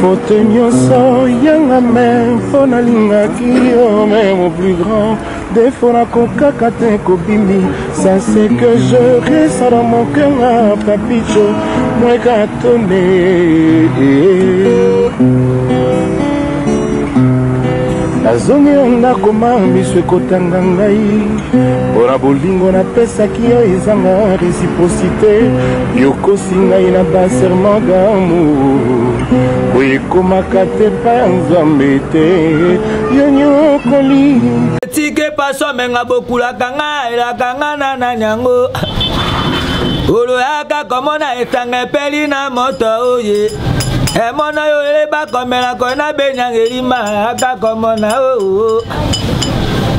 Faute nyonso yanga me mpo nalingaki yo me mon plus grand défaut nakokaka te kobimi ça c'est que je reste dans mon cœur papicho mwekatone. Nazongi yo ndako ma miso ekotanga ngai mpona bolingo napesaki yo ezanga réciprocité, yokosi ngai na baserment d'amour oyo ekomaka te pa ya Nzambe te, yo nyokoli. Tike paso menga bokulaka nga elaka nga na nani yango oloyaka komona etanga epeli na moto oye emona yo eleba komela kona benyanga elima aka komona oo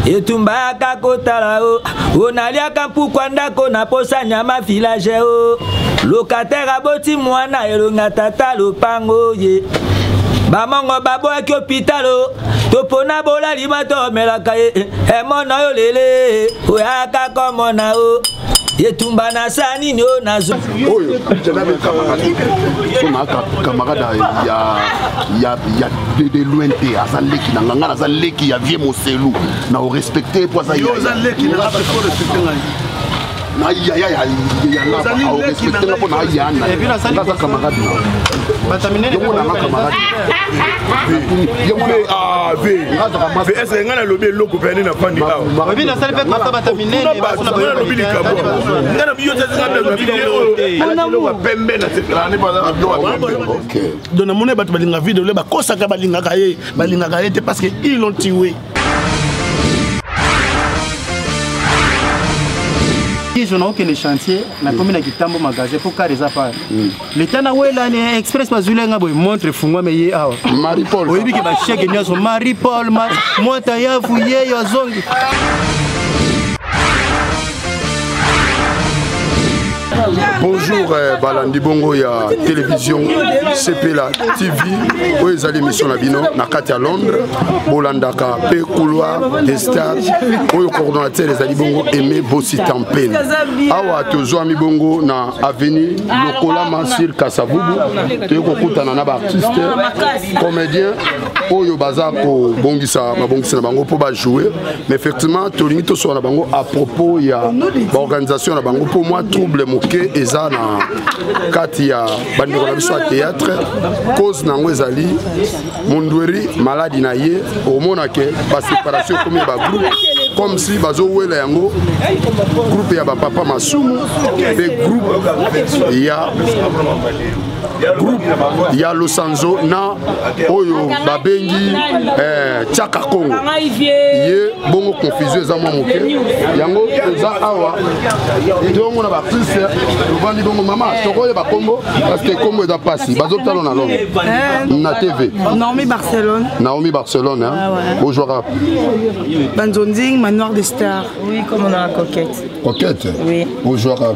etumba yaka kotala o onaliaka mpukwa ndako na posa nyama village o locataire aboti mwana elonga tata lopango ye bamongo baboyaki hôpital topona bolali batomelaka ye emona yo lele oyaka komona o etumba na sa nini oyo nazo oyo so na camarade ya de loin te, aza leki na nga, nga naza leki ya vie Moselu na orespecte po aza na yaya ya lava, aorespecte nga mpo na aya na nga, aza camarade na yango nanga camarade yango ne ave. Ese ngai nalobi eloko mpe nde nafandi awa, nalobi likambo ngai na biyo oyo pembe na Donc namoni bato balinga video le bakosaka, balingaka ye, balingaka ye te parce que ils l'ont tué. Izo naokende chantier, nakomi na Kitambo magasin mpo kar eza pale leta na welani express, bazwili nga boye montre efungwame ye awa. Marie Paul. Oyebi ke basheke nyonso Marie Paul mwata yafu yeyo azongi. Bonjour balandi bongo ya télévision Sepela TV, oyo ezali émission na bino na kati ya Londres bolandaka mpe Couloir des Stars, oyo coordonnateur ezali bongo Aimé Bosi Tampene. Awa tozwami bongo na avenue Lokolama sur Kasavubu, toyei kokutana na baartiste comédien oyo baza kobongisa mabongisi na bango mpo bajoue. Mais effectivement tolingi tosola na bango à propos ya baorganisation na bango, mpo mwa trouble moke eza na kati ya bandeko na biso ya théâtre. Cause na yango ezali Mondweri, maladi na ye. Omona ke baséparation ekomi ya bagroupe, comme si bazowela yango groupe ya bapapa Masumu mpe groupe ya Losanzo na oyo babengi Tiaka Kongo ye. Bongo confusion eza mwa moke, yango eza awa tongo na baartiste tovandi bongo. Mama, tokoyeba kombo parce que kombo eza mpasi, bazotala na Londres na TV. Naomi Barcelone. Naomi Barcelone, hein? Ah ouais. Bozwaka Banzonding, Manoir des Stars. Oui, comme on a Coquette. Coquette. Oui. Bozwaka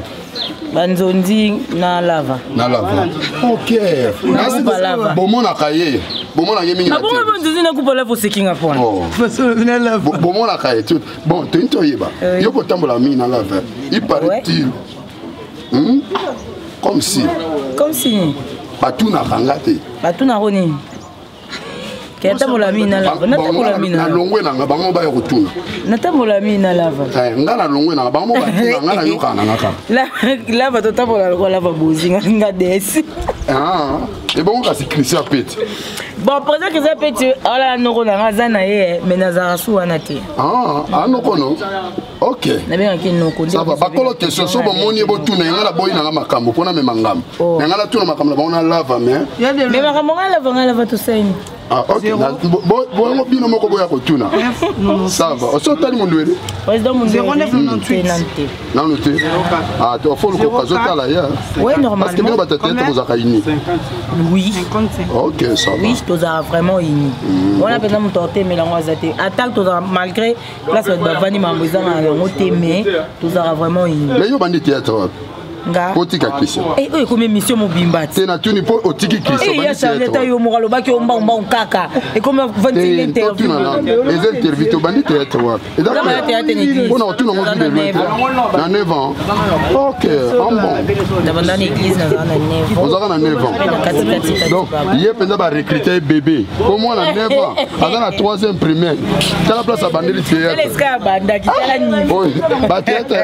Banzondi na Lava. Na Lava, ok. Nakupa Lava. Bomonaka ye, bomonaka ye mingi na Abongo TV. Banzondi nakupa Lava, osekinga pona. Oh. Bomonaka ye bon, toyini toyeba yo kotambola mingi na Lava, il paraît-il, Comme si Comme si batunaka nga te. Batunako nini? Ke natambola mingi na Lava, natambola mingi na Lava. Nalongwe nanga, bango baya kotuna. Natambola mingi na Lava. Eh, nga nalongwe nanga, bango batuna, nga nayokaka nanga kaka. Lava totambola lokola Lava bozinga nga desi. Ah, ebongo kasi Christian Pete? Bon, président Christian Pete ala noko nanga, aza na ye, mais nazalaka su wana te. Ah, anokono, ok. Nabengaki noko. Ça va, bakolo question so bomoni ye, botuna ye. Nga naboyi nanga makambo mpona mema ngambo Oh. na nga, natuna makambo na bango na Lava, mais Mais makambo ngai Lava, ngai Lava tosali. Ah, ok. Bongo bino moko boya kotuna. Ça va, oso otali Mondwele. Président Mundu. 0998. Te. Nano te. Ah, to fo lukoka azotala ye. Ouais, Parce que bino normalement. bato tete bozalaka uni. Oui. Ok, ça va. Oui, tozala vraiment uni wana mpenza, moto aotemela yango aza te. Ata tozala malgré place bato bavandi, makambo ezanga yango te, mais tozala vraiment uni. Mais yo bandi théâtre wapi? Nga. Otika Christian. Eh, oyo ekomi émission mobimba te. Natuni mpo otiki Christian. Eh, ya Charlie ata yo moko alobaki yo mbangu mbangu kaka. Ekomi 21 interview. Eza interview te obandi théâtre wapi? Eza théâtre na église. Mpona otuna ngo vide loin te. Na 9 ans. Ok, en bon. Nabanda na église nazala na 9 ans. Ozalaka na 9 ans. Donc ye mpenza ba recruter bébé. Po mwana 9 ans aza na 3e primaire. Tala place abandeli théâtre. Tala esika abandaki, tala niveau. Ba théâtre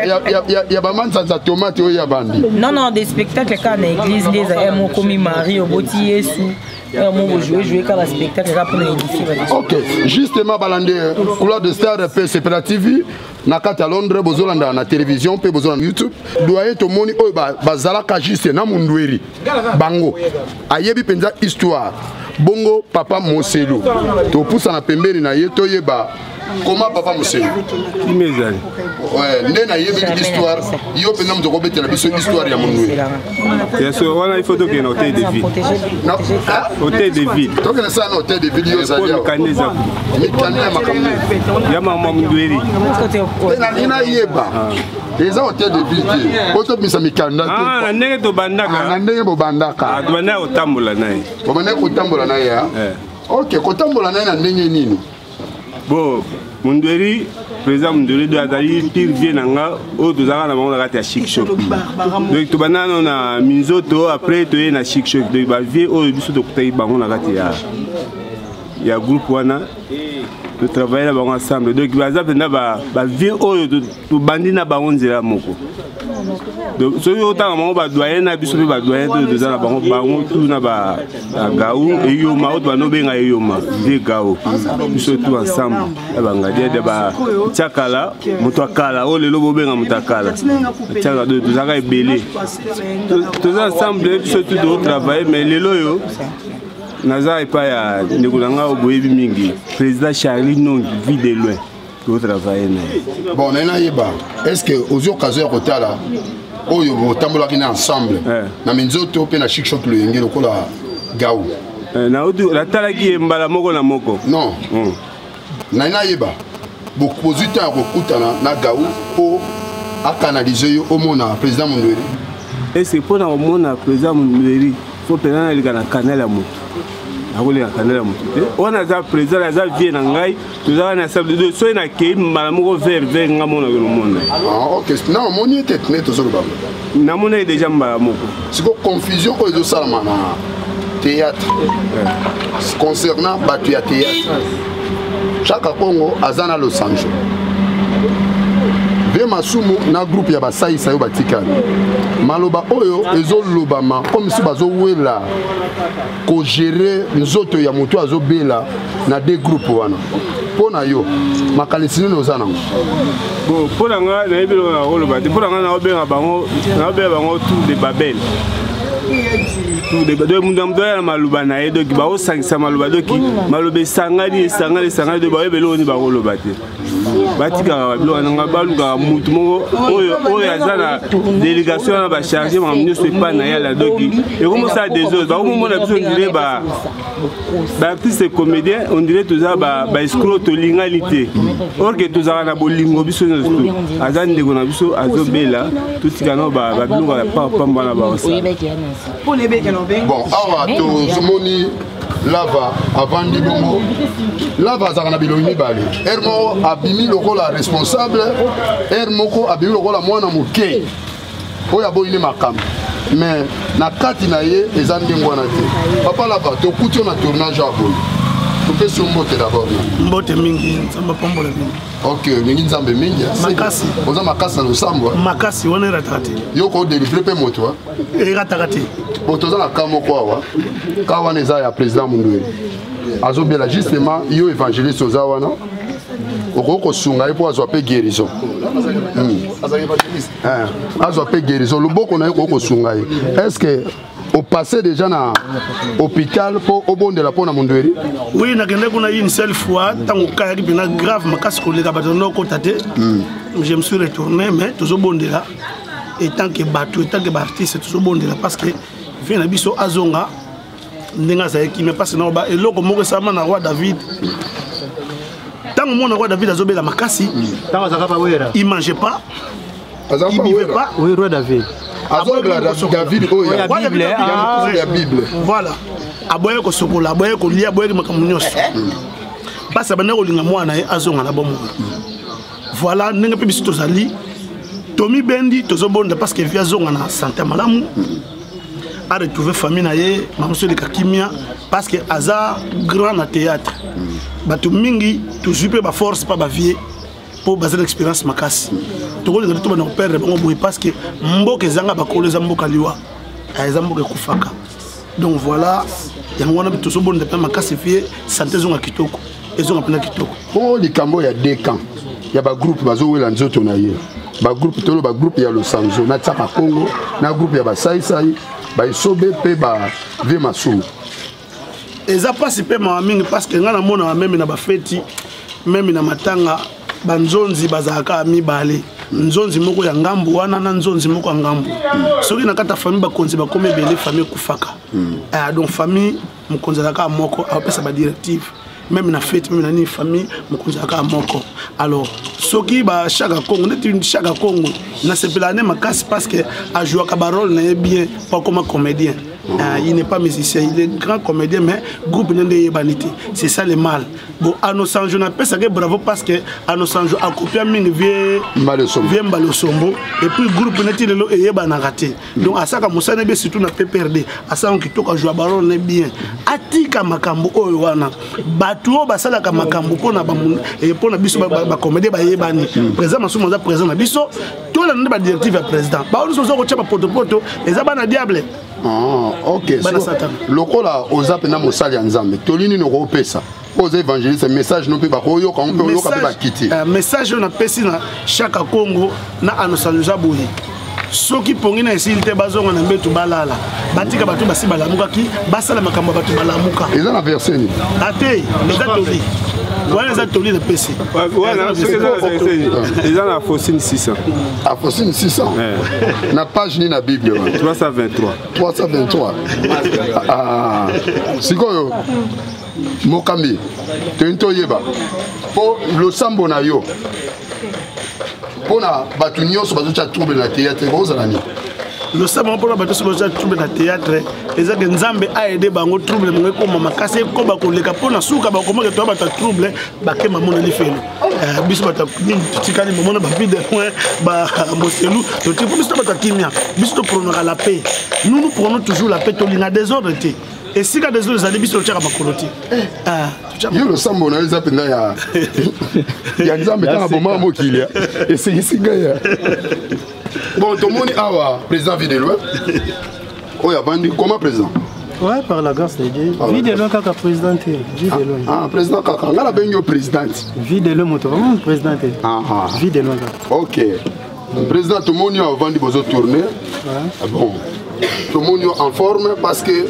ya bamanzanza tomate oyo ya bandi. Non non, des spectacles kaka na église nde ezali moko mi Marie oboti Yesu. Mo bojoue joue kaka spectacle kaka mpona édifie. Ok, justement balandi couloir de star mpe Sepela TV na kati ya Londres, bozolanda na télévision mpe bozolanda YouTube. Doyen, tomoni oyo bazalaka juste na Mundweri, bango ayebi mpenza histoire. Bongo papa Moselu, topusana pembeni na ye toyeba koma papa Moselu kimezali. Ouais, nde nayebi histoire yo mpenza moto okobetela biso histoire ya Mundweri. Ya so wana, il faut tokende na hôtel de ville. Hôtel de ville. Tokende sala na hôtel de ville. Yo ozali awa. Mikanda eza. Mikanda ya makambo ya mama Mundweri. Te, nalingi nayeba, eza hôtel de ville te po tobimisa mikanda te. Na ndenge tobandaka. Na ndenge bobandaka. Tobandaka kotambola na ye. Bobandaki kotambola na ye. Ok, kotambola na ye na ndenge nini? Bon, Mundweri, président Mundweri do azali pire vie na nga oyo tozalaka na bango na kati ya Chic Choc. Donc tobanda nano na minzoto, après toye na Chic Choc. Donc bavie oyo biso tokutaki bango na kati ya groupe wana, totravaille na bango ensemble. Donc baza mpenza bavie oyo tobandi na bango nzela moko. Donc soki otanga bango, badoyen na biso mpe badoyen to toza na bango, bango tu na bagau eyoma oyo tobanda obenga eyoma vie gau, biso tu ensemble na bangadiade batiakala moto akala oyo lelo bobenga moto akala tiaka. Donc tozalaka ebele, toza ensemble, biso tu totravaille. Mais lelo oyo naza epai ya ndeko na ngai oyo boyebi mingi, président Charlie Nongi, vie de loin, totravaille na ye. Bon, naye nayeba, est ce que ozwi occasion ya kotala oyo botambolaki na ensemble na minzoto mpe na Chic Choc loyenge lokola gau? Natalaki ye mbala moko na moko. Non, naye nayeba, bozwi temps ya kokutana na gau mpo akanalize yo omona président Mondweri? Ese mpo na komona président Mondweri, fo mpenza naleka na canal ya moto. Nakoleka canal ya moto te. Wana aza président, aza vie na ngai, tozalaka na sable. Donc soki nakei mbala moko vers vers nga monaka nomona. Ok, na omoni ete tine tozoloba. Namona ye déjà mbala moko. Siko confusion oyo ezosalama na théâtre concernant bato ya théâtre, Chaka Congo aza na Losanjo ve masumu na groupe ya basalisa yo batikali, maloba oyo ezolobama comme si bazowela kogérer nzoto ya moto azobela na de groupe wana. Mpo na yo, makanisi nini oza nango? Bon, mpo na nga, nayebi eloko na koloba te. Mpo na nga, naobenga bango, naobenga bango tour de Babel, tour de donc moto na moto aya na maloba na ye. Donc baosangisa maloba, donc maloba esangani, esangani, esangani. Donc bayebi eloko nini bakoloba te. Batikaka babiloko na nga, balukaka mutu moko oyo oyo aza na délégation wana, bacharge makambo nyonso epai na ye ala. Donc ekomosala désordre, bakomomona biso ondire baartiste comédien, on dirait toza baescroc, tolingani te, or ke tozalaka na bolingo biso nyonso. To aza ndeko na biso azobela, totika nao babiloko ya pamba na baosala. Bon, awa tozomoni Lava avandi bongo. Lava azalaka na bilongi mibale. Ere moko abimi lokola responsable, ere moko abimi lokola mwana moke oyo aboyi nde makambo, mais na kati na ye eza ndenge wana te. Papa Lava, tokuti yo na tournage ya boye, topesi yo mbote d'abord. Mbote mingi, Nzambe apambola bino. Ok, olingi Nzambe mingi. Makasi. Oza makasi na losambo. Makasi wana erataka te. Yo kodelivre mpe moto. Erataka te. Bon, toza na ka moko awa, ka wana eza ya président Mundweri, azobela. Justement, yo évangéliste oza wana, okoki kosunga ye mpo azwa mpe guérison, azwa mpe guérison loboko na ye. Okoki kosunga ye? Est ce que opasse déjà na hôpital mpo obondela mpo na Mondweri? Oui, nakende kuna une seule fois ntango kayaki mpena grave makasi koleka, bato ndo okota te. Je me suis retourné, mais tozobondela etant que bato, etant que baartiste, tozobondela parce que vie na biso azonga ndenge azalaki. Mais parce na eloko moko esalama na roi David, ntango mwana roi David azobela makasi, il mangeait pas, il buvait pas. Oui, roi David. Azolobela David oyo ya Bible. Voilà, aboyaki kosokola, aboyaki kolia, aboyaki makambo nyonso mpasi, abandaki kolinga mwana ye azonga na bomoi. Voilà ndenge mpe biso tozali, tomibendi, tozobonda parce que vieux azonga na santé malamu, aretrouve famille na ye, mamosu eleka kimia, parce que aza grand na théâtre. Bato mingi tozwi mpe baforce mpa bavieux mpo baza na expérience makasi. Tokolinga te tobanda koperdre bango boye, parce que mboka ezanga bakolo eza mboka liwa, eza mboka ekufaka. Donc voilà, yango wana tozobonda mpe makasi, vieux santé ezonga kitoko, ezonga mpena kitoko. Mpo likambo ya deux camps ya bagroupe bazowela nzoto na ye, bagroupe tolo bagroupe ya Losanzo na Tiaka Congo na groupe ya Basaisai, Baesobe mpe bavieux Masumu. Eza mpasi mpe mawa mingi, parce que ngai namonaka même na bafeti, même na matanga, banzonzi bazalaka mibale, nzonzi moko ya ngambu wana na nzonzi moko ya ngambu. Soki na kati ya famille bakonzi bakomi ebele, famille ekufaka. Donc famille, mokonzi azalaka moko, apesa badirective même na fête, même na nini, famille mokonzi azalaka moko. Alors soki bachaka Congo, neti Chaka Congo, nasepelaka nde makasi parce que ajouaka barole na ye bien po akoma comédien. Il n'est pas musicien, il est grand comédien, mais groupe nde eyebani te, c'est ça le mal. Bon, Ano Sanjo, napesaki bravo parce que Ano Sanjo akopia mingi vieux Mbala Osombo, et puis groupe neti lelo eyebanaka te. Donc asaka mosala bien, surtout na PPRD, asalaka kitoko, ajoua barole ne bien. Atika makambo oyo wana, bato oyo basalaka makambo mpona biso bacomédien bayebani. Président Masumu aza président na biso, tolanda nde badirective ya président. Bao nyonso oza kotya bapotopoto eza bana diable. Ah, ok. Lokola oza mpena mosali ya Nzambe, toli nini okopesa mpo oza évangéliste? Message no mpe bakoyoka ngo mpe oyoka mpe bakiti. Message oyo napesi na Chaka Congo na Anosanjo eza boye: soki pongi na esili te, bazonga na mbetu, balala, batika bato basi balamukaki basala makambo ya bato balamuka. Eza na verset nini? Ate eza toli wana, eza toli napesi. Wana soki eza na verset, eza na Faustine 600. Ah, Faustine 600, na page nini na Bible wana? 323. 323. Ah, sikoyo mokambi, toyini toyeba mpo losambo na yo mpona bato nyonso bazotya trouble na théâtre kozala nini? Losambo mpona bato nyonso bazotya trouble na théâtre ezake Nzambe aide bango, trouble bango ekóma makasi, ekóma koleka, mpona suka bakomaka toya bato ya trouble bakema mona lifelo. Biso bato nini totikali, momona bavide point bamoselu totik, mpo biso to bato ya kimia, biso topronaka la paix. Nous, nous prenons toujours la paix, tolinga désordre te. Esika désordre ezali, biso totyaka makolo te. Yo losambo na yo eza mpenza ya Nzambe ntango boma mokili esengisi ngai ya bon. Tomoni awa président Vue de Loin oyo avandi comment, président? Ouais, par la grâce de Dieu. Vue de loin kaka, président te. Vue de loin. Ah, président kaka. Nga na bengi yo présidente. Vue de loin moto, vraiment président te. Ah, ah. Vue de loin kaka. Ok. Président, tomoni yo avandi bozo tourner. Ouais. Bon. Tomoni yo en forme parce que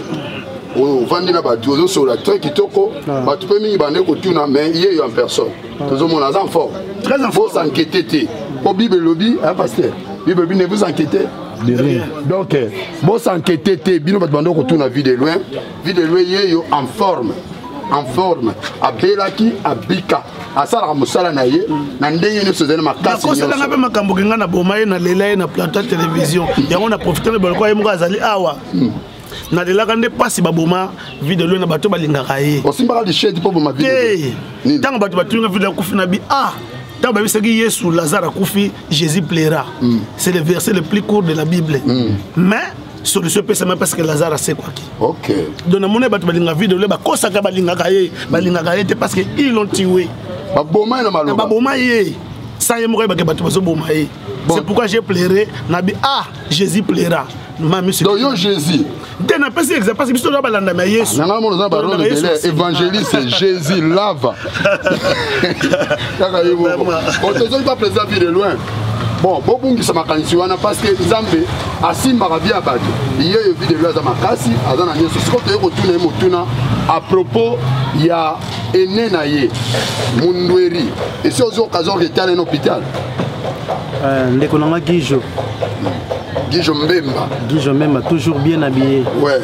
ovandi na bato, ozosola très kitoko. Bato mpe mingi bande kotuna, mais ye yo en personne. Tozomona aza en forme. Très en forme. S'inquiéter te. Po Bible elobi, hein, pasteur. Bible elobi: ne vous inquiétez de rien. Donc bos'inquiéter te, bino bato bando kotuna Vue de Loin. Vue de Loin ye yo en forme, en forme, abelaki, abika, asalaka mosala na ye na ndenge nyonso, ezali makasi. Nakosalanga mpe makambo ke ngai naboma ye, nalela ye na plateau ya télévision. Yango na profite na baloko ye moko azali awa. Nalelaka nde mpasi baboma Vue de Loin na bato balingaka ye. Osimbaka lishete mpo boma? Te, ntango bato batuninga Vue de akufi, na bi ah, ntango bayebisaki Yesu Lazare akufi, Jésus pleura. C'est le verset le plus court de la Bible. Mais solution epesama parce que Lazare asekwaki. Donc namoni bato balinga Vue de Loin bakosaka, balingaka ye, balingaka ye te, parce que ils l'ont tué. Baboma ye na maloba. Baboma ye sans ye moko ayebake bato bazoboma ye. C'est pourquoi j'ai pleuré, nabi ah, Jésus pleura. Mami. Donc yo Jésus? Te, napesi exemple parce que biso toza balandami ya Yesu. Nanga mona oza barole ebele, évangéliste, Jésus lava kaka ye moko. Bon, tozoli pa président Vue de Loin. Bon, bobungisa makanisi wana parce que Nzambe asimbaka bia bato. Ye oyo Vue de Loin aza makasi, aza na nyonso. Sikoyo toye kotuna ye motuna à propos ya ene na ye Mundweri, esi ozwi occasion oketala ye na hôpital? Ndeko na nga Gijo. Gijo Mbemba. Gijo Mbemba, toujours bien habillé. Ouais.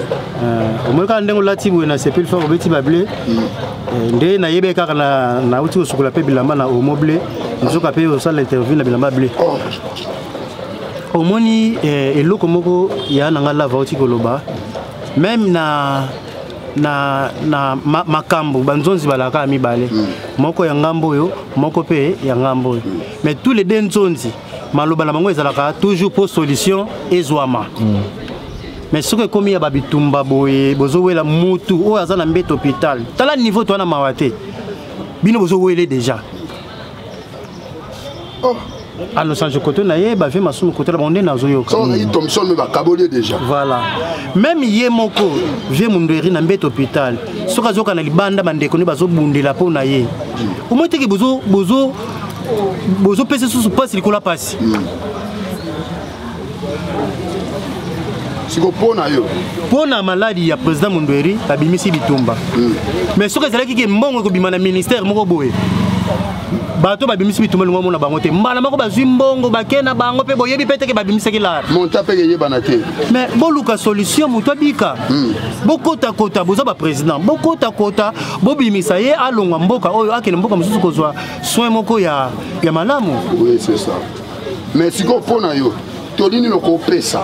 Omoni kaka ndenge olati boye na sepeli fa obeti bableu. Nde nayebi kaka nauti kosukola mpe bilamba na omo bleu, nzoka mpe osala interview na bilamba bleu. Oh. Omoni eh, eloko moko ya na nga lava auti koloba meme na na, na ma, makambo banzonzi balaka ya mibale moko ya ngambo oyo, moko mpe ya ngambo oyo, mais tous les deux nzonzi maloba na bango ezalaka toujours mpo solution ezwama. Mais soki ekomi ya babitumba boye, bozowela mutu oyo aza na mbeto hôpital, tala niveau to wana, mawa te. Bino bozowele déjà. Oh. Anosange kote na ye, bavie masumu kote na bango nde nazoyoka. So ozalaki Thomson, me bakaboli ye déjà. Voilà, même ye moko vie Mundweri na mbeto hôpital, soki azoyoka na libanda bandeko nde bazobundela mpo na ye, omoi teke bozopesa susu mpasi likolo ya mpasi. Siko mpo na yo? Mpo na maladi ya président Mundweri, babimisi bitumba. Mais soki ezalaki ke mbongo ekobima na ministère moko boye, bato babimisi bitumba lingo mona bango te, mbala moko bazwi mbongo bake na bango mpe boyebi mpe teke babimisaki lar. Monta mpe eyebana te. Mais boluka solution, moto abika. Bokotakota, boza baprésident, bokotakota, bobimisa ye, alongwa mboka oyo, akende mboka mosusu kozwa soin moko ya malamu. Oui, c'est ça. Mais sikoyo mpo na yo, toli nini okopesa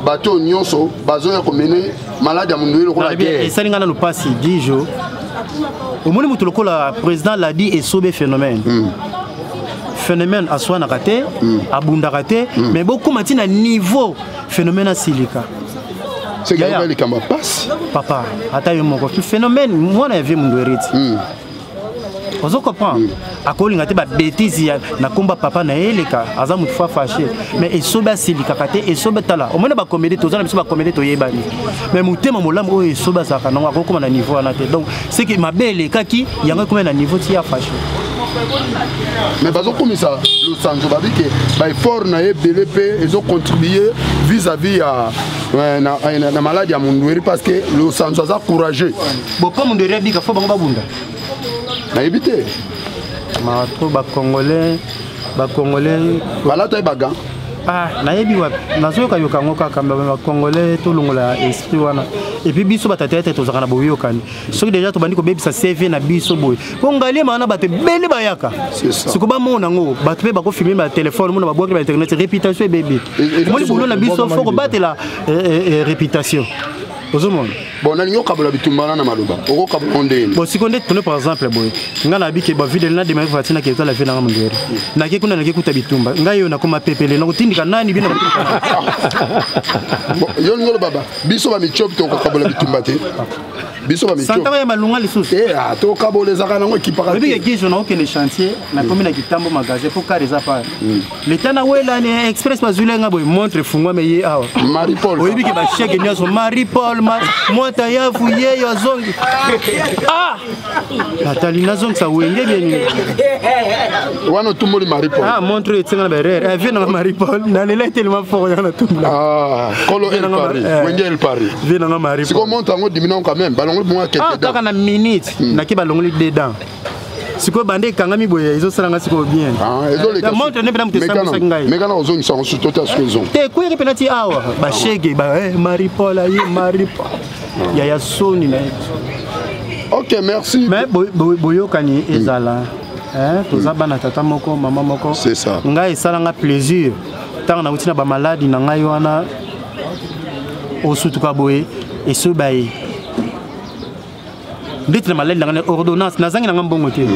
bato oyo nyonso bazoya komene maladi ya Mundu lokola Nalobi, guerre? Esali ngai nano mpasi dijo. Omoni moto lokola président Ladi Esobe, phénomène, phénomène aswanaka te, abundaka te, mais bokóma ntina niveau phénomène asilika. Seke Yaya. yoka likambo ya pasi. Papa, ata yo moko, phénomène mwana ya vie Mundu eriti, ozo comprendre, akolinga te babétise ya na komba papa na ye eleka. Aza motu fa fâché, mais Esobe asilikaka te. Esobe, tala, omoni bacomédie, toza na biso bacomédie, toyebani, mais motema molamu oyo Esobe azalaka nango, akokóma na niveau wana te. Donc c'est que mabe elekaki yango, ekóma na niveau ti ya fâché. Mais bazokomisa Losanzo, babi ke baeffort na ye ebele mpe ezocontribue vis-à-vis ya na maladi ya Mundueri, parce que Losanzo aza courageux. Bon, mpo Mundueri abika, fo bango babunda. Nayebi te. Ma trop bacongolais, bacongolais. Balata ye bagan. Ah, nayebi wapi, nazoyokayoka yango kaka. Bacongolais, tolongola esprit wana. Et puis biso batata ete tozalaka na boyokani. Soki déjà tobandi kobebisa CV na biso boye, mpo Ngaliema wana bato ebele bayaka. C'est ça. Siko bamona yango, bato mpe bakofilme batelefone, mona babwaki ba internet, réputation ebebi. Omoni boulot na biso, fo kobatela réputation, ozomona. Bon, nalingi okabola bitumba wana na maloba, okokabola ngo ndeni? Bon, sikoyo nde tone, par exemple boye, ngai nayebi ke bavide na demaki vati, nake kotala vie nanga Mondweri, nake kuna, nake kuta bitumba. Ngai oyo nakoma pepele, nakotindika nani bino? Bon, yo lingi oloba biso bamichopi tokokabola bitumba te, biso bamichopi. Santanga ya malunga lisusu. Eh, ah, tokabola ezalaka nango, ekipaka oyebi te. ke gijo naokende chantier, nakomi na Kitambo magasin mpo kar eza pale, leta nawelani express, bazwile nga boye montre efungwame ye awa. Marie Paul. Oyebi ke basheke nyonso, Marie Paul mwata yafu yeyo azongi. Ah, natali, nazongisa wenge bieni. Wana otumboli Marie Paul. Ah, montre etinga na berere vie nanga Marie Paul, nalela telema fort yanga natumbola. Ah, kolo El Paris, wenge El Paris. Vie nanga Marie. Sikoyo montre yango dimina quand même, balongoli bongo Ah, quelque kaka na minute nake, balongoli dedans. Sikoyo bande ekangami boye, ezosalanga sikoyo bien. Ezoleka. Montre nde mpena moto esambwisaki ngai. Mekana ozongisa yango surtout te, soki ezonga. Te, ekweyaki mpena ti awa, bashege ba Marie Paul aye, Marie Paul yaya, soni na ye. Ok, merci. Mais boyokani ezala, hein, toza bana tata moko, mama moko. C'est ça. Ngai esalanga plaisir ntango nauti na bamaladi na ngai wana, osutuka boye, esoba ye ndeti na maladi na ngai, ordonnance nazangi nanga mbongo te.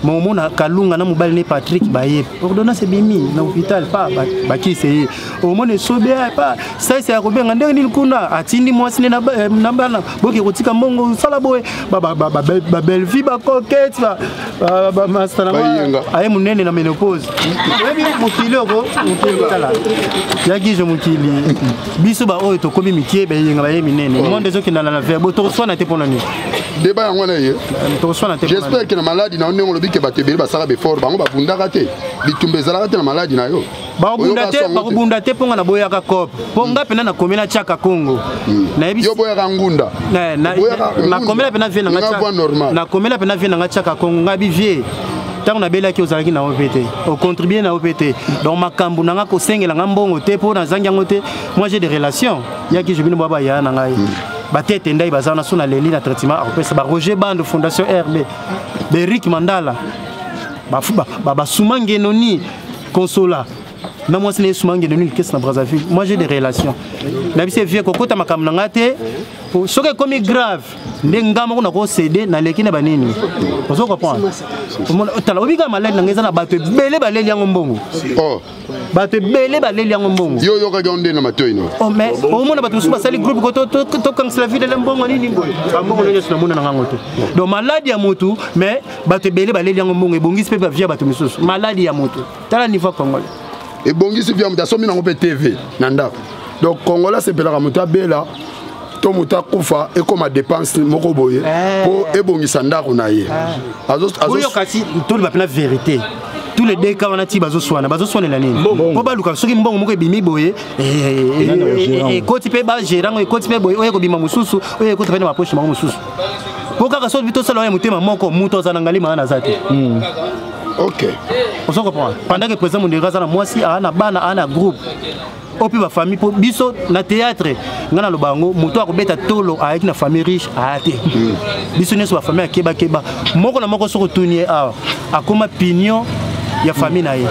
Momona Kalunga na mobali ne Patrik baye, ordonnance ebimi na hôpital, pa bakisi ye. Omona Esobe pa saisa ya kobenga ndenge nini kuna, atindi mwasi nde na bana, boke kotika mbongo, osala boye, babelvi, bacoquete, bamasta Bayenga. aye monene na ménopause. Oyebi mokili oko, mokili tala ya gijo, mokili biso baoyo tokomi mikie, bayenga baye minene, monde ezokendana na verbe. Tokoswana te mpona nini? Débat yango wana ye. Tokoswana te mpona J'espère ke na maladi na yo, ndenge olobi ke bato ebele basalaka befort, bango babundaka te, bitumba ezalaka te na maladi na yo. Bakobunda Oyoka te. songo te. Bakobunda te mpo nga naboyaka cope, mpo nga mpena nakomi natiaka Kongo, nayebi. Yo boyaka ngunda. Boyaka ngunda. Nakomela mpena vie nanga. Nga voix normale. Nakomela mpena vie nanga tiaka Kongo. Nga bi vie, ntango nabelaki, ozalaki na yo mpe te, ocontribue na yo mpe te. Donc makambo na nga, kosengela nga mbongo te mpo nazangi yango te. Moi, j'ai des relations, yaki je bino bwa baya na ngai, batete ndai baza wana. So naleli na traitement, akopesa ba Roger Bando, Fondation RB, Berik Mandala, basuma ngenoni consola. Na mwasi na ye Sumange de Nul Kesi na Brazzaville. Moi j'ai des relations. Na biso vieux kokota makambo na ngai te. Soki ekomi grave nde nga moko nakosede naleki na banini ozo comprendre tala obika maladi na ngai eza na bato ebele baleli yango mbongo oh. Bato ebele baleli yango mbongo. Yo oyokaki yango nde na matoi no? Oh, mais omona bato mosusu basali groupe ko tokangisela videle mbongo nini boye, bambongo nyonso namona na ngango te. Donc maladi ya motu, mais bato ebele baleli yango mbongo, ebongisi mpe bavia bato misusu. Maladi ya motu, tala niveau congolais. Ebongisi via moto, asombi nango mpe TV na ndako. Donc congolais asepelaka moto abela to moto akufa, ekóma dépense moko boye mpo ebongisa ndako na ye. Oyo kasi toloba mpena vérité, tous les deux cas wana ti bazoswana, bazoswanela nini? Mpo baluka soki mbongo moko ebimi boye, ekoti mpe bagérango, ekoti mpe boye, oyo ekobima mosusu, oyo ekoti mpe na bapoche bango mosusu, mpo kaka soki tosala oyo motema moko, moto aza na ngalima wana aza te. Ok. Ozo comprendre, pendant que président Mondera aza na mwasi, aa na bana, aa na groupe oyo mpe bafamille, mpo biso na théâtre, ngai naloba yango, moto akobeta tolo ayaki na famille riche aya te. Biso nyonso bafamille akebakeba moko na moko. Soki otuni ye awa, akoma pignon ya famille na ye,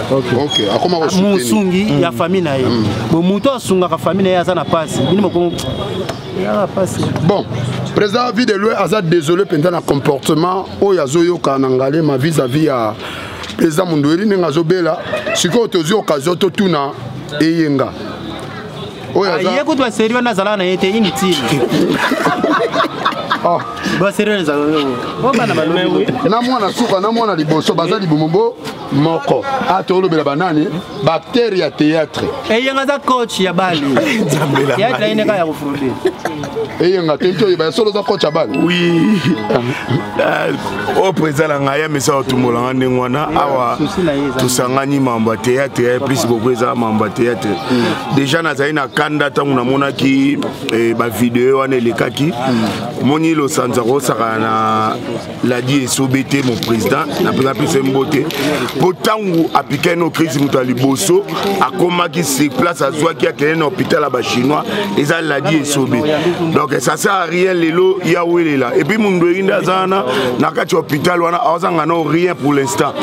akoma kosoutenir. Mosungi ya famille na ye. Bo moto asungaka famille na ye aza na pasi, bino moko yaka pasi. Bon, président Vue de Loin aza désolé mpenza na comportement oyo azoyoka na Ngalema vis-à-vis ya président Mundueri ndenge azobela. Sikoyo tozwi occasion totuna Eyenga oyo aza ye kutu baseri wana azalaka na ye te, inutile. Oh. Baseri wana ezalaka o bana balobi. Na mwana suka na mwana liboso baza libumu bo moko. A tolobela banani? Baacteur ya théâtre. Eyenga aza coach ya bale, théâtre ye neka ya kofraude. Eyenga te, toyeba ya solo, oza coach ya bale? Oui, oyo président na ngai amesa kotumbola nga ndenge wana. Awa tosangani mambo ya théâtre, plus beaucoup eza mambo ya théâtre. Déjà nazali na kanda ntango namonaki bavideo wana elekaki. Omoni losanza kosaka na Ladi Esobe te, mon président napesa pesa mbote, mpo ntango apikaki no crise, moto ya liboso akomaki sur place, azwaki, akende na hôpital ya bachinois, eza Ladi Esobe. Donc ça sert à rien lelo ya welela. Et puis mundu eri nde aza wana na kati ya hôpital wana, azanga no rien pour l'instant.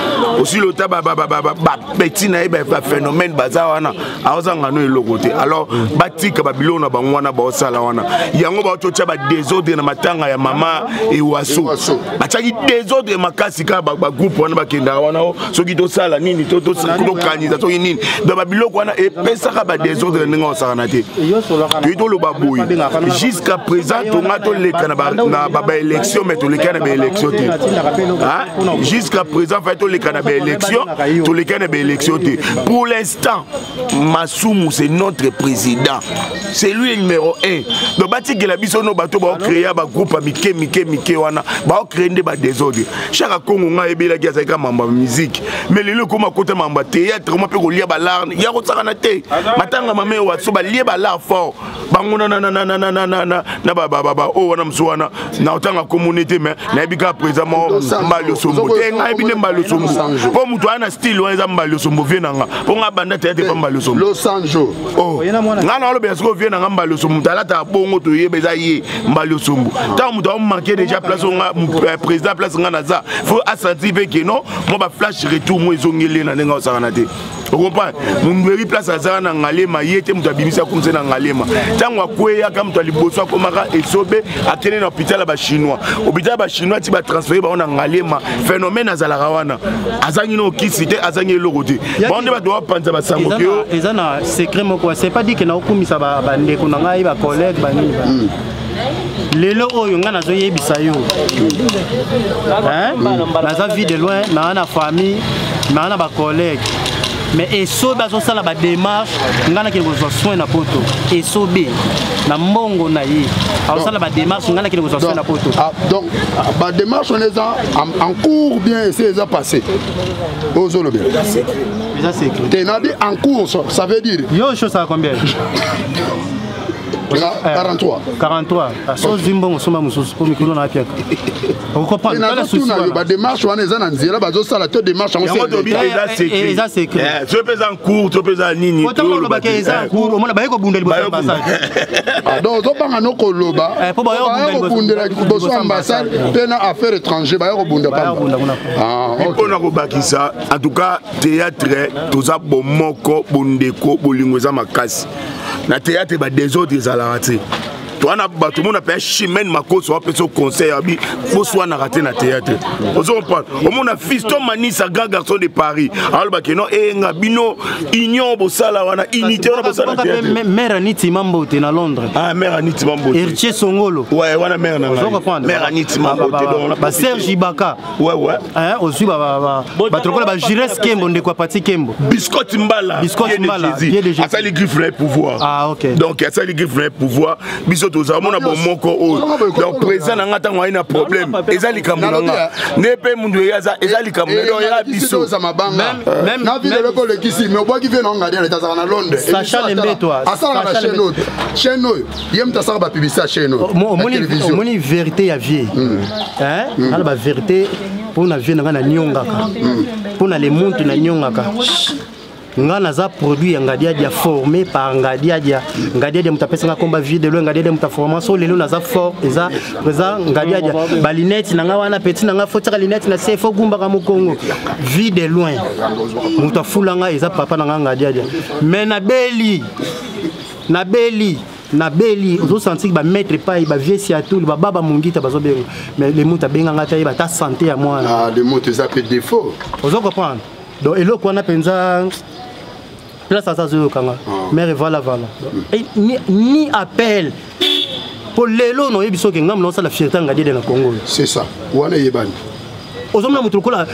Aussi lota bapeti na ye, baphénomène baza wana, azanga no eloko te. Alors batika babiloko na bango wana baosala wana, yango baototya badésordre na matanga ya mama Ewaso. Batiaki désordre makasi kaka bagroupe wana bakendaka wana o soki tosala nini, tokanisa soki nini. Donc babiloko wana epesaka badésordre ndenge osakana te. Toyi toloba boye, jusqu'à présent tonga toleka na baélection, mais toleka na baélection te. Jusqu'à présent fai toleka na baélection, toleka na baélection te. Pour l'instant Masumu, c'est notre président, c'est lui le numéro 1. Donc batikela biso no bato baocréa bagroupe ya mike mike mike wana, baocrée nde badésordre. Chaque Kongo ngai ayebelaki azalaki mambo ya musique, mais lelo ekoma kota mambo ya théâtre, ma mpe kolia balare ya kosakana te. Matanga mame waso balie balare fort bango na oyo wana mosu wana na otanga komone te, mais nayebi kaka président moko Mbali Osombo te. Ngai yebi nde Mbali Osombo, mpo moto aya na style wana eza Mbali Osombo, vie na nga, mpo nga banda théâtre epa Mbali Osombo. Losanjo. Oh, nga na olobela sikoyo vie na nga Mbali Osombo, moto alataka bongo toyeba eza ye Mbali Osombo. Ntango moto aomanke déjà place oyo nga président, place nga naza, faut asentir mpe ke non, mwa baflash retour mo ezongeli ye na ndenge osakana te. Okomprendre, Mundueri place azala na Ngalema, ye te moto abimisi akomisa na Ngalema. Ntango akweyaka, moto ya liboso akomaka Esobe, akende na hôpital ya bachinois. Hôpital ya bachinois ti batransfere bango na Ngalema, phénomène azalaka wana, azangi na okisi te, azangi eloko te. Bango nde bato bapanza basango ke yo Eza na secret moko, c'est pas dit ke naokumisa bandeko na ngai, bacollègue banini. Lelo oyo ngai nazoyebisa yo, hein? Naza Vue de Loin, naa na famille, naa na bacollègue, mais Esobe azosala badémarche ngai nakende kozwa soin na poto. Esobe na mbongo na ye azosala badémarche ngai nakende kozwa soin na poto. Ah, donc badémarche wana eza en cours, bien ese eza passé oyo ozolobela? Eza secret. Te, nabi en cours, ça veut dire Yo, chose combien? 43. 43. So ozwi mbongo, osomba mosusu mpo mikolo na apiaka. Okocomprendre. Nazotuna yo, badémarche wana eza na nzela, bazosala to démarche yango eza secret? So mpe eza en cours to mpe eza nini? Olobaka eza en cours, omona baye kobunda liboso ya ambassade. Donc ozobanga no koloba po baya kobundela liboso ya ambassade mpe na affaire étranger, baya kobunda pamba. Mpona kobakisa, en tout cas théâtre toza bomoko, bondeko, bolingo eza makasi na théâtre. Badésordre ezalaka te. Towana bato omona mpe Chimene Makoso apesa conseil abi boswanaka te na théâtre. Ozo comprendre? Omona Fiston Manisa, grand garçon de Paris, alobaki no eyenga bino union bosala wana, unité wana bosala théâtre. Mère Aniti Mambote na Londres. Ah, mère Aniti Mambote. Héritier Songolo. Ouais, wana mère na ngai, mère Aniti Mambote, donc ba Serge Ibaka. Ouais. Ozwi bato lokola ba Jires Kembo, ndeko ya Pati Kembo. Biscotte Mbala. Biscotte Mbala. Asali griffe na pouvoir. Ah, OK. Donc asali griffe na pouvoir. Biso tozala mona bomoko oyo. Donc président na nga, ntango ayi na problème, eza likambo na nga nde mpe mundu eye eza likambo na donc eza biso. Na vie lelo mpe olekisi, mais obwaki vie na ngadi azalaka na Londres. Sacha Lembe, toi. Asalaka na chaîne oyo, chaîne oyo ye moto asalaka bapublicité ya chaîne oyo. Omoni vérité ya vie ala, bavérité mpo na vie na ngai naniongaka, mpo na le muntu naniongaka. Nga naza produit ya Ngadiadia, formé par Ngadiadia. Ngadiadia moto apesanga komba vie de loin. Ngadiadia moto aforma so lelo naza fort, eza eza Ngadiadia. Balinete na nga wana, petit na nga, fo tiaka linete na se, fo gumbaka mokongo. Vie de loin moto afulanga, eza papa na nga Ngadiadia. Mais nabeli, nabeli, nabeli, ozosentir bamaître epai bavie siatuli, bababa mongita bazobenga, mais le moto abenganga te, ayeba ata santé ya mwana. Le moto eza mpe défaut. Ozo comprendre? Donc eloko wana mpenza, place aza azoyokanga mare, voilà, voilà, ni appel po lelo naoyebi soki ngambo naosala fierté ya Ngadiede na Congo. C'est ça wana, eyebani. Ozomona moto lokola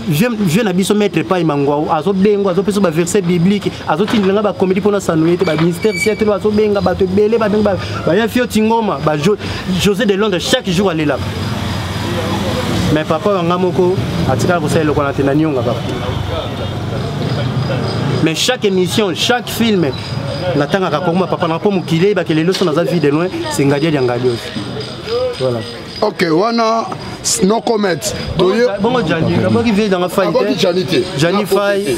vieux na biso maître Epai Mangwau azobenga, azopesa baverset biblique, azotindela nga bacomédie mpona sanoye te, bamystère siècle, azobenga bato ebele, babenga baya fio tingoma, José de Londres, chaque jour alelaka. Mais papa wanga moko atikala kosala eloko wana te, na nionga kaka. Mais chaque émission, chaque film, natangaka kokoma papa na mpo mokili eyebaki lelo so naza vie de loin, c'est Ngadiadi ya Ngadi voilà. OK, wana no comment. Bongo Jani aboki vie nanga Fai. Aboki Jani te. Jani Fai,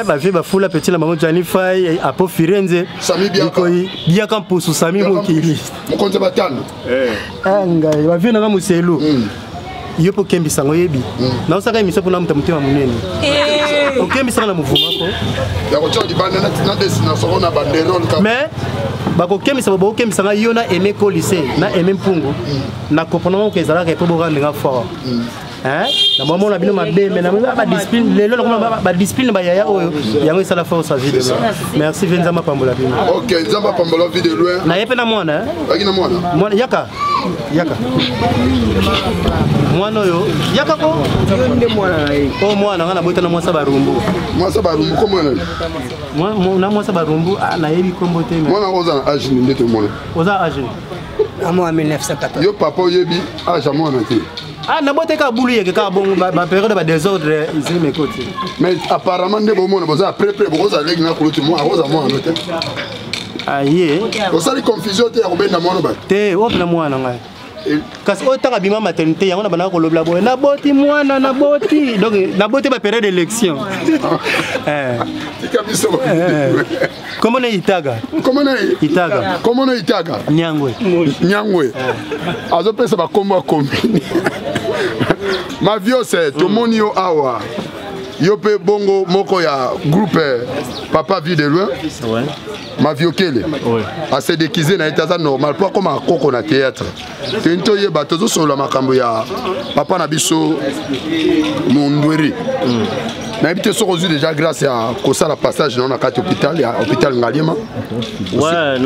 bavie bafula petit na bango Jani Fai, Apo Firenze. Sami Biaka. Biaka Mpusu, Sami Mokili. Mokonzi batano. Ngai bavie nanga moselu, yo mpo okembisanga, oyebi naosaka émission mpona moto motema monene, okembisanga na mouvement po ya kotia libanda na destination na banderole. Mais bakokembisa, bakokembisanga yo na Aimé Kolise na Aimé Mpungu na comprendre ko ezalaka epo borandinga fort na bomona bino mabe. Mais na badiscipline lelo, nakoma badiscipline bayaya oyo yango esala force ya vie de loin. Merci vie, Nzambe apambola bino. OK, Nzambe apambola vie de loin. Na ye mpe na mwana. Aki na mwana. Mwana, yaka, yaka, mwana oyo, yaka ko. Nde mwana na ye. Oyo mwana nga nabota na mwasa Barumbu. Mwasa Barumbu, ko mwana? Na mwasa Barumbu, nayebi kombo te. Mwana oza na age nini nde tomona? Oza age? Amo 1914. Yo papa oyebi age ya mwana te? Ah, naboteka bulu yeke kaka bongo, bapériode ya badésordre ezali mekoti. Mais apparemment nde bomona boza près près, bokozala leki na kulutu, mwana akoza mwana te. Aye. Osali confusion te ya kobenda mwana bato? Te, oyo mpena mwana ngai, kasi oyo ntango abima maternité yango na bandaka kolobela boye: naboti mwana, naboti. Donc naboti bapériode d'élection. Tika biso. Kombo na Itaga. Kombo na Itaga. Kombo na Itaga. Nyangwe. Nyangwe azopesa bakombo ya commune. Maviose, tomoni yo awa, yo mpe bongo moko ya groupe papa vie de loin. Maviokele asedekize na ye te, aza normal mpo akóma koko na théâtre. Teni toyeba, tozosolola makambo ya papa na biso Mondweri. Nayebi te soki ozwi déjà grâce ya kosala passage nao na kati hôpital ya hôpital Ngaliema. Ouais,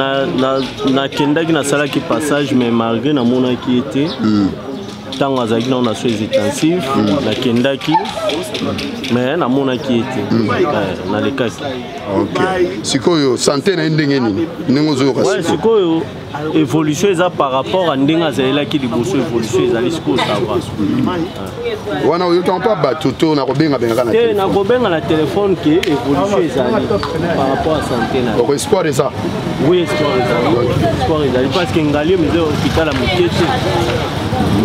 nakendaki, nasalaki passage, mais malgré namonaki ye te. Ntango azalaki nano na soins intensifs, nakendaki, mais namonaki ye te. Nalekaki. Ok, sikoyo santé na ye ndenge nini, ndenge ozoyoka? Ouais, sikoyo évolution eza par rapport à ndenge azalelaki liboso. Évolution ezali sikoyo, ça va. Wana oyokaka mpa bato to na kobengabengaka na te telefone? Nakobenga na telefone ke évolution ezali par rapport à santé na ye. Donc espoir eza? Oui, espoir ezali, espoir ezali, parce que Ngaliema eza hôpital ya moke te,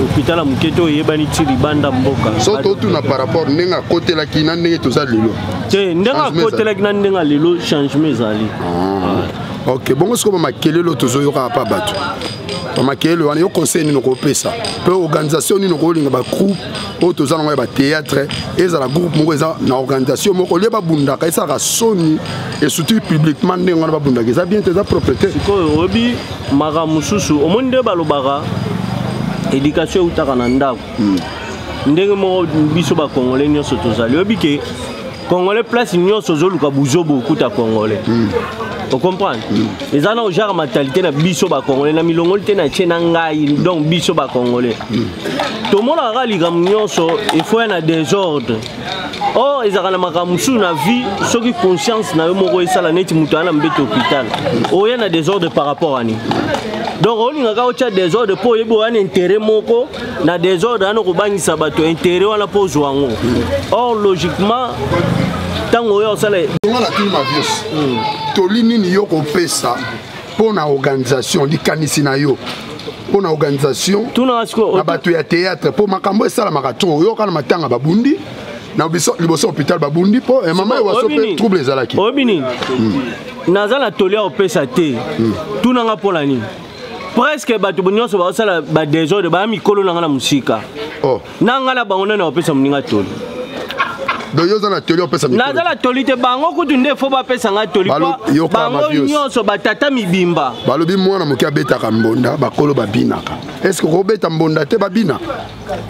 hôpital ya moke te oyo eyebani ti libanda mboka. So totuna par rapport ndenge akotelaki na ndenge toza lelo. Te, ndenge Changement ezali. akotelaki na ndenge ya lelo, changement ezali. Ok, bongo sikoyo bamakelele oyo tozoyokaka mpa bato, bamakelele wana, yo conseil nini okopesa mpe organisation nini okolinga bagroupe oyo toza nango ya bathéâtre ezala groupe moko eza na organisation moko, olie babundaka, esalaka soni et surtout publiquement ndenge wana babundaka, eza bien te, eza propre te? Sikoyo oyebi makambo mosusu, omoni nde balobaka éducation eutaka na ndako. Ndenge moko biso bacongolais nyonso tozali, oyebi ke congolais place nyonso ozoluka buzobo, okuta congolais. Ocomprendre? Eza na genre mentalité na biso bacongolais, na milongoli te na tie na ngai. Donc biso bacongolais tomonaka kaka likambo nyonso efo ya na désordre. Or ezalaka na makambo mosusu na vie, soki conscience na yo moko esala neti moto aya na mbeto hôpital, oya na désordre par rapport ani? Donc olingaka otya désordre mpo oyebi oya na intérêt moko na désordre wana, kobangisa bato intérêt wana mpo ozwa yango. Or logiquement, ntango oyo osala Nga natuni Mavios, toli nini yo kopesa mpo na organisation, likanisi na yo mpo na organisation na bato ya théâtre, mpo makambo esalamaka trop? Oyoka na matanga babundi, na liboso hôpital babundi, mpo mama Ewaso mpe trouble ezalaki. Oyebi nini, naza na toli ya kopesa te. Tunanga mpo na nini presque bato nyonso baosala badésordre baya mikolo na nga na mosika. Oh. Na nga na bango, nani akopesa moninga toli? Donc yo oza na toli opesa mikolo? Naza na toli te. Bango kutu nde fo bapesa nga toli. Yoka, bango Mavios. nyonso batata mibimba. Balobi mwana moke abetaka mbonda, bakolo babinaka. Est ce que okobeta mbonda te, babina?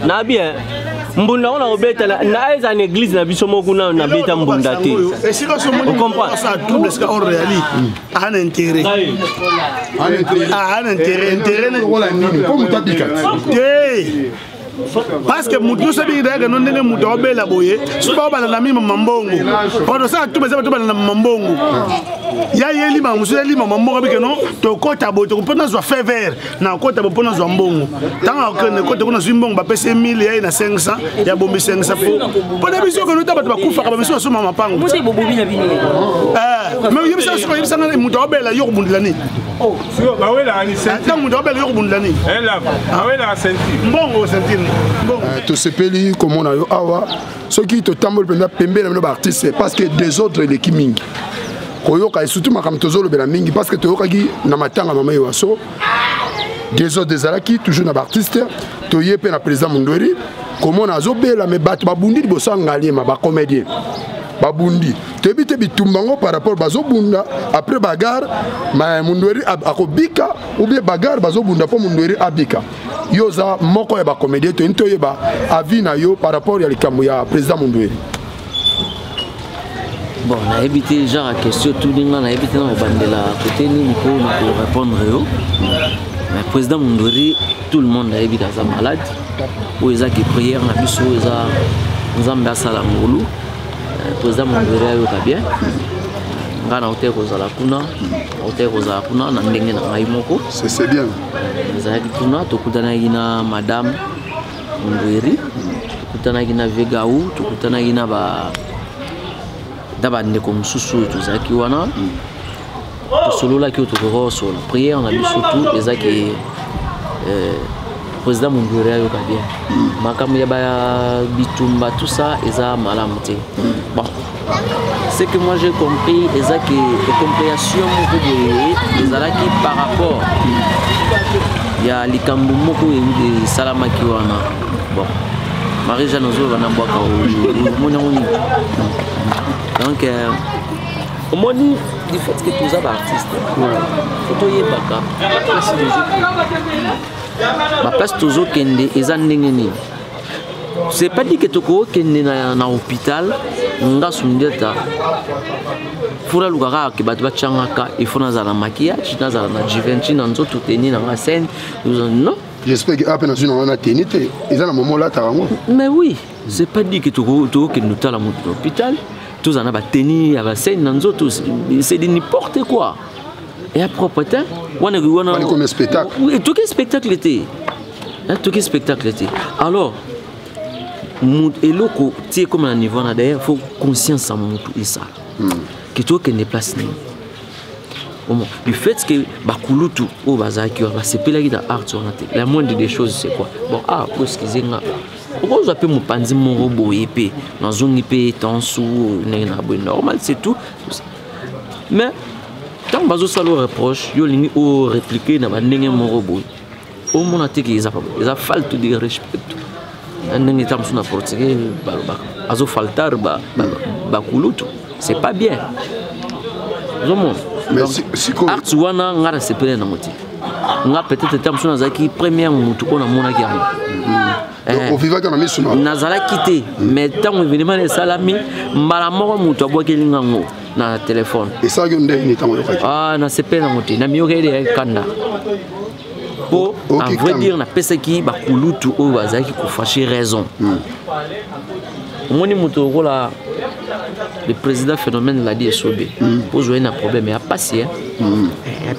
Na bien mbunda ngo nakobeta na eza na église na biso moko kuna, nabeta mbunda te. Esika so omoni Ocomprendre? asala trouble, esika or reali ana intérêt, ana intérêt lokola nini mpo moto abika? Te, parce que motu nyonso abiki dayaka no ndenge moto aobela boye, soki baobalanda mima mambongo, po tosala tu eza bato balanda mambongo ya ye lima mosusu, ya lima mambongo abike no tokɔta boye mpo nazwa fait vert, nakɔta boye mpo nazwa mbongo. Ntango akende kota kuna, azwi mbongo, bapesi ye 1000, ya ye na 500, ya bombi 500 po mpo na biso okende ota bato bakufaka, bamisu basoma mapango. Musi bobobi na bino. Mais oyebisa soki oyebisanga moto aobela, yo kobundela nini? Bawelaka ni Ntango moto aobela, yo kobundela nini? Bawelaka ceinture. Mbongo, ceinture, mbongo. Tosepeli komona yo awa. Soki totamboli mpenza pembeni na bino baartiste, parce que désordre eleki mingi koyoka, et surtout makambo tozolobela mingi, parce que toyokaki na matanga mama Ewaso, désordre ezalaki toujours na baartiste. Toye mpe na président Mundweri komona azobela, me bato babundi liboso ya Ngaliema, bacomédien babundi. Toyebi te bitumba yango par rapport bazobunda après bagarre ma Mundweri akobika, ou bien bagarre bazobunda mpo Mundweri abika. Yo oza moko ya bacomédien, toyini toyeba avis na yo par rapport ya likambo ya président Mundweri. Bon, nayebi te genre ya question tuni nga, nayebi te na kobandela kote nini mpo na korépondre yo. Mais président Mundweri, tout le monde ayebi kaza malade. Oyo eza ke prière na biso eza Nzambe asala ngolu. Président Mundweri ayoka bien. Nga na ote kozala kuna, ote kozala kuna na ndenge na ngai moko. C'est bien. Nazalaki kuna, tokutanaki na madame Mundweri, tokutanaki na Vegau, tokutanaki na ba na bandeko mosusu oyo tozalaki wana, tosololaki oyo tokoka kosola. Prière na biso tu eza ke président Mundweri ayoka bien. Makambo ya bitumba, tout ça eza malamu te. Bon, ce que moi j'ai compris eza ke compréhension moko boye ezalaki par rapport ya likambo moko esalamaki wana. Bon, Marie Jeanne ozoloba na bwaka, omoni yango nini? Donc omoni, du fait que toza baartiste, fo toyebaka place tozokende. Baplace tozokende eza ndenge nini. C'est pas dit que tokokende na hôpital. Nga Sundiata fura luka kaka ke bato batiangaka, il faut nazala na maquillage, nazala na Givenchy na nzoto, teni nanga scène, non. J'espère que ape nazwi nango na teni te, eza na momo olataka yango. Mais oui, c'est pas dit que tokokende kotala moto na hôpital, tozala na bateni ya bascène na nzoto. C'est de n'importe quoi, eya propre te. Wana wana comme spectacle. Toki spectacle te, toki spectacle te. Alors eloko ti ekóma na niveau wana, d'ailleurs faut conscience ya motu esala ke tokende place nini. Bon, du fait que bakulutu oyo bazalaki wana basepelaki na art wana te, la moindre des choses, c'est quoi? Bon, ah, po excuse nga, okozwa mpe mopanzi moko boye mpe nazongi mpe tansu ndenge na boye, normal, c'est tout. Mais ntango bazosala o reproche, yo olingi orépliquer na bandenge moko boye, omona te ke eza falte de respect. Ndenge ta mosusu na portugais balobaka, azofaltar bakulutu, c'est pas bien. Ozomona art wana, nga nasepele nango te. Nga peut-être ta mosusu nazalaki première motu oyo namonaki yango. Ovivaki na miso? Nazalaki te, mais ntango événement esalami, mbala moko moto abwakeli ngango na telefone. Esalaki ndenge nini ntango oyokaki? Ah, nasepele nango te, namiyokeli kanda, mpo en vrai dire napesaki bakulutu oyo bazalaki kofâcher raison. Omoni moto lokola le président Phénomène Ladi Esobe, mpo ozwai na problème ya pasi, ya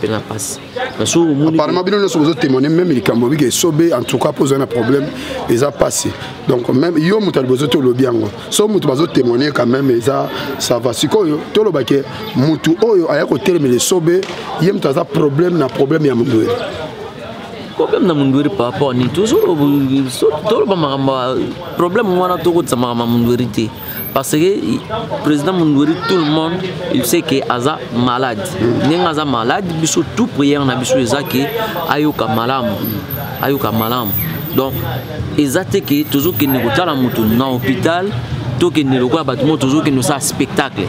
pena pasi. Apparemment bino nyonso bozotémoigne même likambo bike Esobe. En tout cas, mpo ozwai na problème eza pasi. Donc même yo moto ya liboso te olobi yango, so moto bazotémoigne quand même, eza ça va. Sikoyo tolobake motu oyo aya kotelemela Esobe, ye moto aza problème na problème ya Mondweri. Problème na Mundweri par rapport nini? Toloba makambo problème wana, tokotisa makambo ya Mundweri te, parce que président Mundweri, tout le monde il sait que aza malade. Ndenge aza malade, biso tout prière na biso eza ke ayoka malamu, ayoka malamu. Donc eza te ke tozokende kotala moto na hôpital, tokende lokola bato moko tozokende kosala spectacle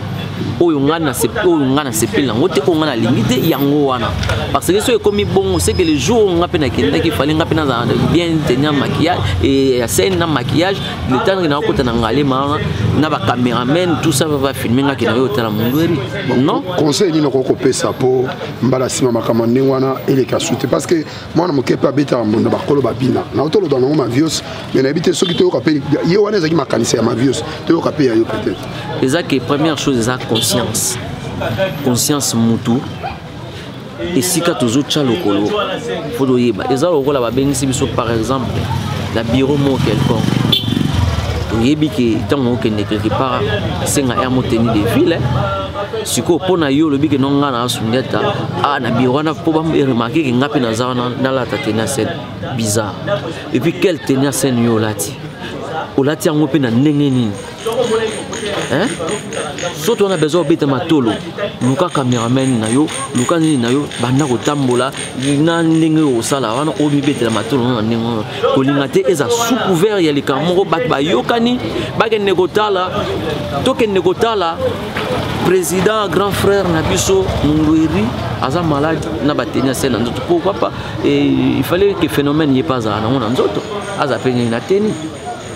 oyo nga nasepeli yango te, oyo nga nalingi te yango wana. Parce que soki ekomi bongo, c'est que le jour oyo nga mpe nakendaki, fallait nga mpe nazala bien tenu ya maquillage ya scène na maquillage, le temps ke nakokota na Ngalema wana na bacameraman, tout ça, bafilme nga ke na yo otala Mundweri, non. Conseil nini okoki kopesa mpo mbala nsima makambo ndenge wana eleka su te? Parce que mwana moke mpe abetaka mbonda, bakolo babina na toloba nango Mavios. Mais nayebi te soki toyoka mpe ye wana ezalaki makanisi ya Mavios, toyoka mpe ya yo peut-être. Eza ke première chose eza conscience, conscience mutu esika tozotya lokolo, fo toyeba. Eza lokola babengisi biso par exemple na bureau moko quelconque, toyebi ke ntango okende quelque part, senga air mo tenue de ville. Sikoyo mpo na yo olobi ke no, nga na Asundiata a na bureau wana, mpo baremarquer ke nga mpe naza wana, nalata tenue ya scène bizarre. Et puis quelle tenue ya scène yo olati? Olati yango mpe na ndenge nini? So to wana besoin obeta matolo, luka cameraman na yo, luka nini na yo, banda kotambola na ndenge osala wana, omibetela matolo na ndenge wana. Kolinga te eza sous couvert ya likambo moko, bato bayokani, bakende kotala, tokende kotala président, grand frère na biso Mundweri aza malade na bateni ya scène na nzoto. Pourquoi pas? Et il fallait que Phénomène ye mpe azala nango na nzoto, aza mpe nini na teni.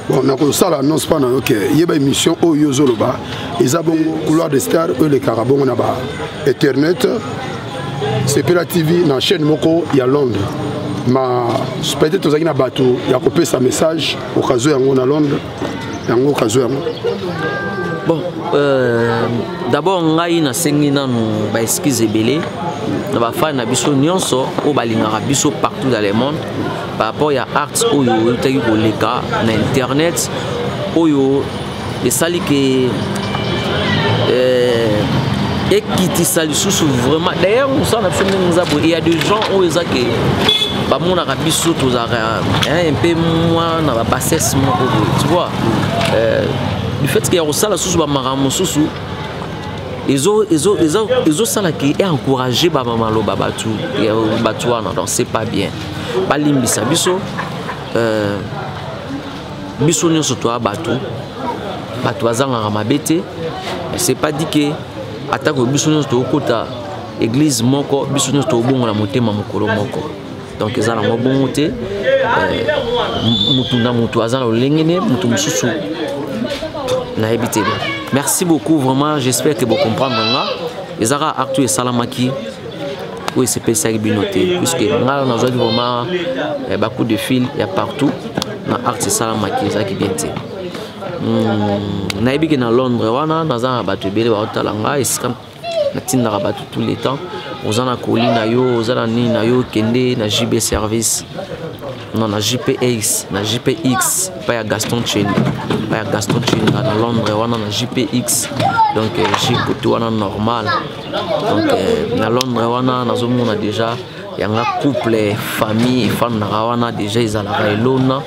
Bon, nakosala annonce mpa na yo ke yeba émission oyo ozoloba eza bongo Couloir de Star, oyo elekaka bongo na ba internet Sepela TV na chaîne moko ya Londres. Ma peut-être tozalaki na bato ya kopesa message okazo yango na Londres, yango okazo yango. Bon, d'abord ngai nasengi nanu baexcuse ebele na bafani na biso nyonso oyo balingaka biso partout dans le monde, par rapport ya art oyo eutaki koleka na internet, oyo esali ke ekitisa lisusu vraiment. D'ailleurs mosala na biso ndenge eza boye, ya des gens oyo eza ke bamonaka biso tozalaka un peu mwa na babassesse moko boye, tu vois, du fait ke ya kosala susu bamakambo mosusu ezosala ke encourager bamaloba bato wana. Donc c'est pas bien, balimbisa biso. Biso nyonso toya bato, bato bazangaka mabe te. C'est pas dit ke atako biso nyonso tokokota église moko, biso nyonso tokobongola motema mokolo moko. Donc eza nango bongo te. Mutu na mutu aza na lolenge ne mutu mosusu, nayebi te. Merci beaucoup vraiment, j'espère que bocomprendre nga. Ezaka acte esalamaki. oyo esepelisaki bino te puisque ngai nazwaki vraiment eh, bacoup de fil ya partout na acte esalamaki ezalaki bien te hmm, nayebi ke na londres wana naza na bato ebele baotala ngai esika natindaka bato tout le temps oza na koli na yo oza na nini na yo kende na jb service non na jpx na jpx epai ya gaston chenga epai ya gaston chenga na londres wana na jpx donc eh, j kote wana normal donc eh, na londres wana nazomona déjà yanga couple famille efandaka wana déjà ezalaka elona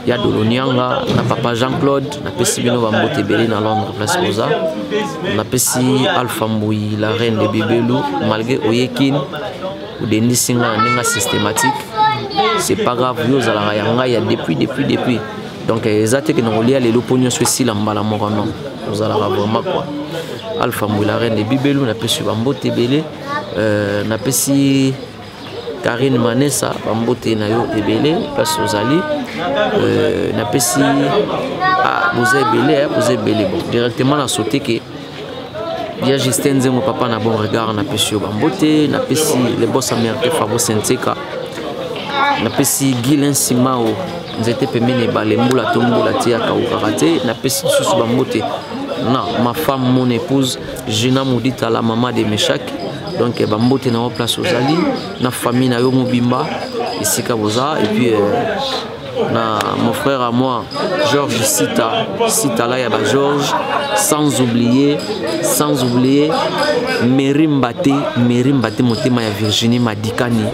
ya dolonianga na papa jean claude napesi bino bambote ebele na londres place boza napesi alpha mbui la reine de bibelu malgré oyekin odendisi nga na ndenge systématique c'est pas grave yo ozalaka ya ngai ya depuis depuis depuis donc eza te ke nakolia lelo mpo nyonso esila mbala moko non ozalaka vraiment quoi alpha mbui la reine de bibelu napesi bambote ebele euh, napesi Karine Manessa bambote na yo ebele place ozali euh, napesi ah, boza ebele eh, boza ebele bon directement na saute ke ya Justin Nzengo papa na bon regard napesi yo bambote napesi le boss américain Fabrice Nseka napesi Guilain Simao nzete pembeni ebale mbula to mbula te akaukaka te napesi lisusu bambote na ma femme mon épouse Gina Mudita la maman de Meshak donc eh, bambote na yo place ozali na famille na yo mobimba esika boza et puis euh, na mon frère à moi Georges Sita Sita là ya ba Georges sans oublier sans oublier Mary Mbaté Mary Mbaté motema ya Virginie Madikani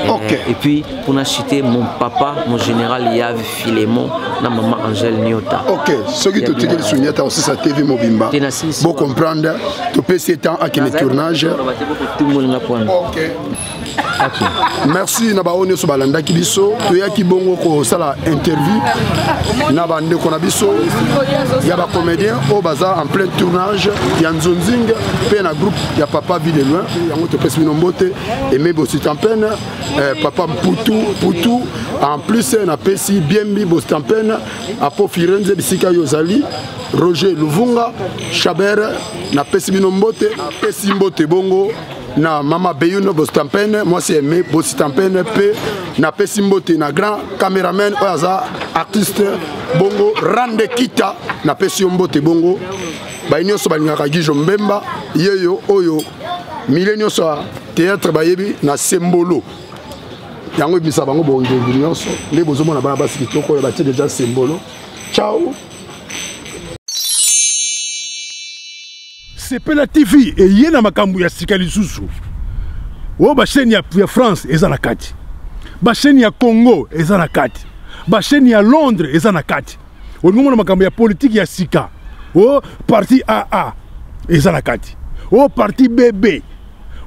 Ok. Euh, et puis pour citer mon papa mon général Yav Philemon na maman Angèle Nyota. Ok, soki totikeli Sunyata osisa TV mobimba. Bo comprendre, topesi temps akende tournage. Ok. Merci na baoyo nyonso balandaki biso toyaki bongo kosala interview na bandeko na biso ya bacomédien oyo baza en plein tournage ya nzonzing mpe na groupe ya papa vie de loin yango topesi bino mbote aime bositampene eh, papa mputu putu en plus napesi biembi bostampene apo firenze bisika yo ozali roger luvunga chaber napesi bino mbote napesi mbote bongo na mama beyuno bostampene mwasi aime bositampene mpe napesi mbote na grand cameraman oyo aza artiste bongo rande kita napesi yo mbote bongo baye nyonso balingaka gijo mbemba yeyo oyo milie nyonso ya théâtre bayebi na sembolo yango ebimisa bango bongengi nyonso nde bozomona bana basi kitoko oyo batie deja sembolo ciao sepela tv eye na makambo ya sika lisusu oyo bachaîne ya, ya france eza na kati bachaîne ya congo eza na kati bachaîne ya londres eza na kati olingi omona makambo ya politike ya sika o oh, parti aa eza na kati o oh, parti bb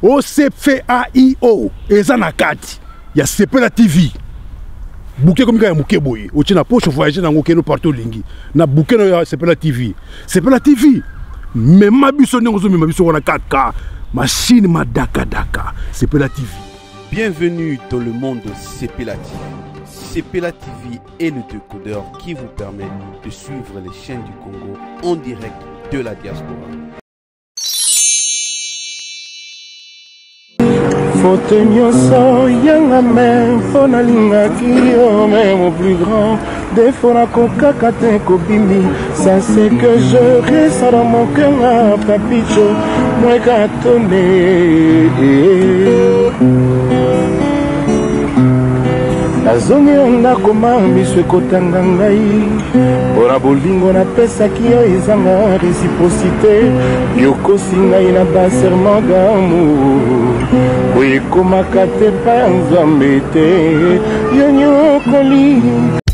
o oh, cfaio eza na kati ya sepela tv buke ekomi kaka ya moke boye otie na poche voyage nango okende partout olingi na buke na yo ya sepela tv sepela tv mema biso ndenge ozomema biso wana kaka machine madakadaka sepela tv Bienvenue dans le monde de Sepela TV. Sepela TV est le décodeur qui vous permet de suivre les chaînes du Congo en direct de la diaspora. Faute nyonso yanga me mpo nalingaki yo me mon plus grand défaut nakokaka te kobimi ça c'est que je reste dans mon cœur papicho mwekatone nazongi yo ndako ma miso ekotanga ngai mpo na bolingo napesaki yo ezanga reciprocité yokosi ngai na baserment d'amour oyo ekomaka te pa ya nzambe te yo nyokoli.